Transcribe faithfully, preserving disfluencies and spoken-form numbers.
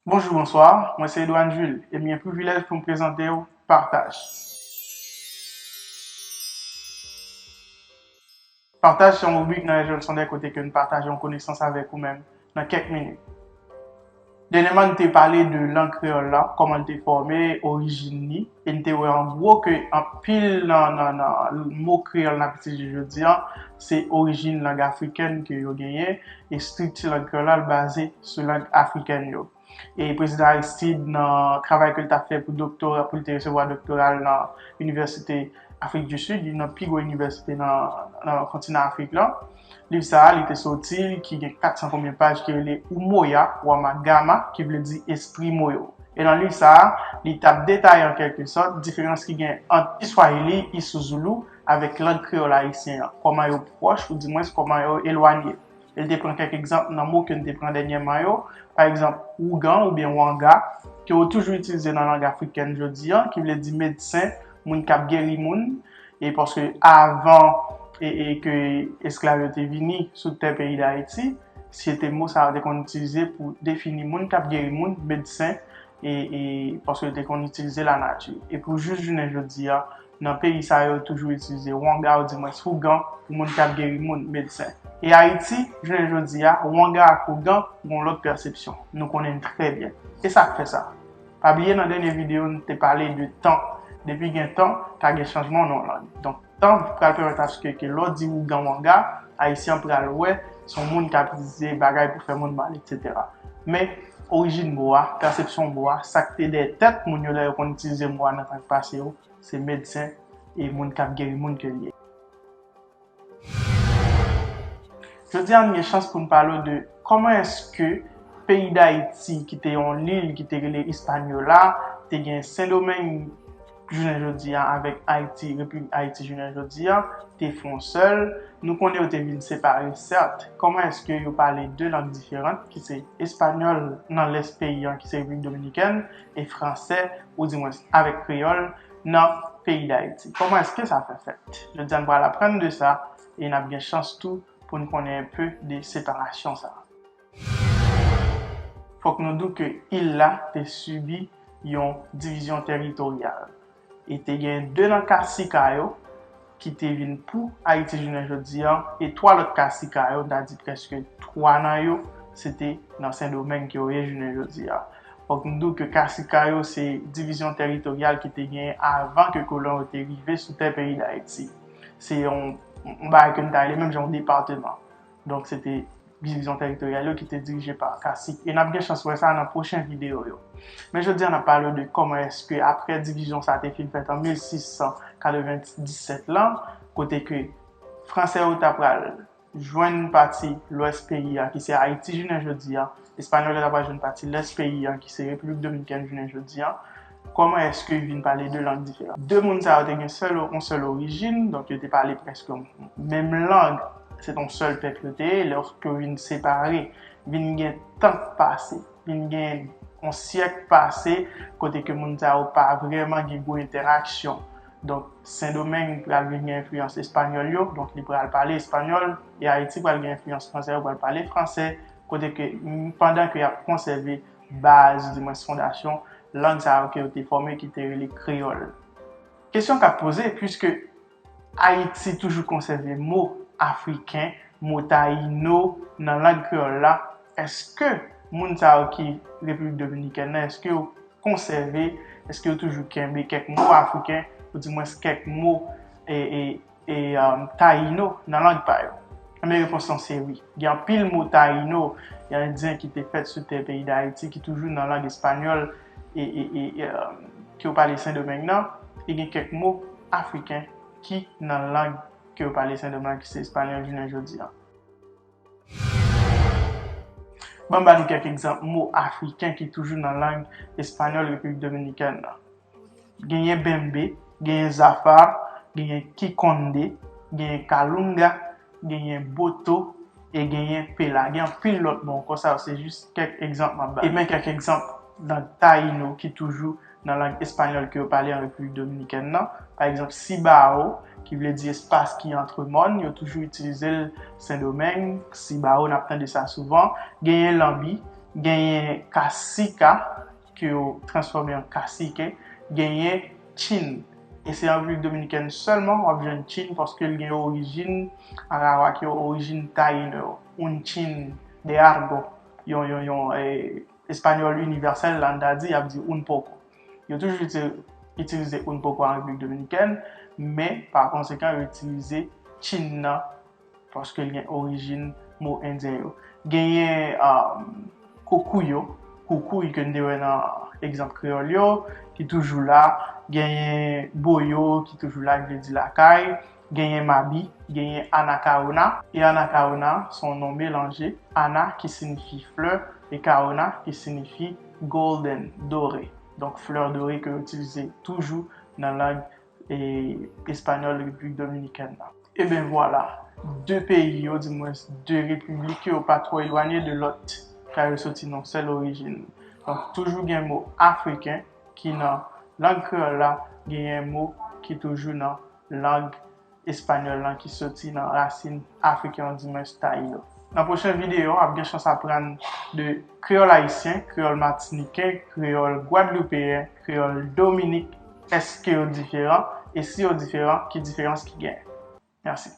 Bonjou, bonswa, mwen se Edouane Jules e m gen privilèj pou m prezante w Pataj. Pataj se yon ribrik nan Lejèn Sondè kote ke n pataje yon konesans avèk ou menm nan kèk minit. Dènyèman, n te pale de lang kreyòl la, kòman l te fòme, orijin li, e n te wè an gwo ke anpil nan, nan, nan mo kreyòl n ap itilize jodi a, se orijin lang afrikèn ke yo genyen, e estrikti lang kreyòl la, l baze sou lang afrikèn yo. E Prezidan Aristide, nan travay ke l t ap fè pou doktora, pou l te resevwa doktora l nan Inivèsite Afrik di Sid, youn nan pi gwo inivèsite nan, nan kontinan Afrik lan, liv sa a, li te soti, ki gen kat san konbyen paj, ki rele Umoya Wamagama, ki vle di Espri Moyo. E nan liv sa a, li t ap detaye an kèlke sòt diferans ki gen ant Kiswahili, Isuzulu, avèk lang kreyòl ayisyen an, kòman yo pwòch, oudimwens kòman yo elwanye. E l te pran kèk egzanp nan mo ke n te pran dènyèman yo, pa egzanp, ougan oubyen wanga, ke yo toujou itilize nan lang afrikèn jodi a, ki vle di medsen, moun k ap geri moun, e paske avan e, e ke esklav yo te vini sou tè peyi Dayiti, se te mo sa yo te konn itilize pou defini moun k ap geri moun, medsen, e, e paske yo te konn itilize lanati. E pou jis jounen jodi a, nan peyi sa yo toujou itilize wanga oudimwens ougan pou moun k ap geri moun, medsen. E Ayiti, jounen jodi a, wanga ak ougan gen yon lòt pèsepsyon. Nou konnen l trè byen. E sa k fè sa? Pa bliye nan dènye videyo, n te pale de tan. Depi gen tan, ka gen chanjman nan yon lang. Donk, tan pral pèmèt aske ke lè w di ougan wanga, Ayisyen an pral wè se yon moun k ap itilize bagay pou fè moun mal, etsetera. Men, orijin mo a, pèsepsyon mo a, sa k te dèyè tèt moun yo lè yo konn itilize mo a nan tan k pase yo, se medsen e moun k ap geri moun ke l ye. Jodi a, n gen chans pou n pale w de kòman èske peyi Dayiti, ki te yon lil ki te rele Hispaniola, te gen Sendomeng jounen jodi a avèk Ayiti, Repiblik Ayiti jounen jodi a, te fè yon sèl. Nou konnen yo te vin separe, sèt. Kòman èske yo pale de lang diferan, ki se espanyòl nan lès peyi a, ki se Repiblik Dominikèn, e fransè, oudimwens avèk kreyòl, nan peyi Dayiti? Kòman èske sa fè fèt? Jodi a, n pral aprann de sa, e n ap gen chans tou pou n konnen enpe de separasyon sa a. Fòk nou di w ke il la te sibi yon divizyon teritoryal. E te gen de nan kasika yo ki te vin pou Ayiti jounen jodi a, e twa lòt kasika yo, n ta di prèske twa nan yo, se te nan Sendomeng ke yo ye jounen jodi a. Fòk nou di w ke kasika yo se divizyon teritoryal ki te genyen avan ke kolon yo te rive sou tè peyi Dayiti. Se yon, yon bagay ke n ta rele menm jan yon depatman. Donk, se te divizyon teritoryal yo ki te dirije pa kasik. E n ap gen chans wè sa nan pwochen videyo yo. Men jodi a, n ap pale w de kòman èske apre divizyon sa a te fin fèt an mil sis san katrevenndisèt lan, kote ke fransè yo ta pral jwenn pati lwès peyi a, ki se Ayiti jounen jodi a, espanyòl yo ta pral jwenn pati lès peyi a, ki se Repiblik Dominikèn jounen jodi a, kòman èske yo vin pale de lang diferan? De moun sa yo te gen sèl, yon sèl orijin, donk yo te pale prèske menm lang, se t yon sèl pèp yo te ye, lòske yo vin separe, vin gen tan k pase, vin gen yon syèk pase, kote ke moun sa yo pa vrèman gen gwo entèraksyon. Donk, Sendomeng pral vin gen enfliyans espanyòl yo, donk li pral pale espanyòl, e Ayiti pral gen enfliyans fransè, yo pral pale fransè, kote ke, m, pandan ke y ap konsève baz, dimwens fondasyon, lang sa yo ke yo te fòme ki te rele kreyòl. Kesyon k ap poze, piske Ayiti toujou konsève mo afriken, mo tayino nan lang kreyòl la, èske moun sa yo ki Repiblik Dominikèn nan, èske yo konsève, èske yo toujou kenbe kèk mo afriken, oudimwens kèk mo, e, e, e, um, tayino nan lang pa yo? Ebyen, repons lan se wi. Gen anpil mo tayino, endyen ki te fèt sou tè peyi Dayiti, ki toujou nan lang espanyòl, e, e, e, e, um, ke yo pale Sendomeng nan, e gen kèk mo afriken ki nan lang ke yo pale Sendomeng, ki se espanyòl jounen jodi a. Ban m ba nou kèk egzanp mo afriken ki toujou nan lang espanyòl Repiblik Dominikèn nan. Genyen bembe, genyen zafa, genyen kikonde, genyen kalunga, genyen boto, e genyen pela. Gen anpil lòt mo ankò, sa yo se jis kèk egzanp m ap ba. E men kèk egzanp lang tayino ki toujou nan lang espanyòl ke yo pale an Repiblik Dominikèn nan. Pa egzanp, sibao, ki vle di espas ki antre mòn, yo toujou itilize l Sendomeng, sibao, n ap tande sa souvan. Genyen lanbi, Genyen kasika, ke yo transfòme an kasike, genyen chin. E se an Repiblik Dominikèn sèlman w ap jwenn chin, paske l gen orijin arawak yo, orijin tayin yo. Un chin de algo, yon, yon, yon, eh, espanyòl inivèsèl la, n ta di, y ap di un poco. Yo toujou itilize un poco an Repiblik Dominikèn, men pa konsekan, yo itilize chin nan paske l gen orijin mo endyen yo. Genyen um, koukouyo, koukouy ke n te wè nan egzanp kreyòl yo, ki toujou la. Genyen boyo, ki toujou la, ki vle di lakay. Genyen mabi, genyen anacaona. E anacaona se yon non melanje. Ana ki siyifi flè, e caona ki siyifi golden, dore. Donk, flè dore ke yo itilize toujou nan lang e, espanyòl Repiblik Dominikèn nan. Eben vwala, de peyi yo, dimwens de repiblik yo, pa twò elwanye de lòt, ka yo soti nan sèl orijin. Donk, toujou gen mo afriken ki nan lang kreyòl la, genyen mo ki toujou nan lang espanyòl lan ki soti nan rasin afriken an, dimwens tayino. Nan pwochen videyo, w ap gen chans aprann de kreyòl ayisyen, kreyòl matiniken, kreyòl gwadloupeyen, kreyòl dominik. Èske yo diferan? E si yo diferan, ki diferans ki genyen? Mèsi.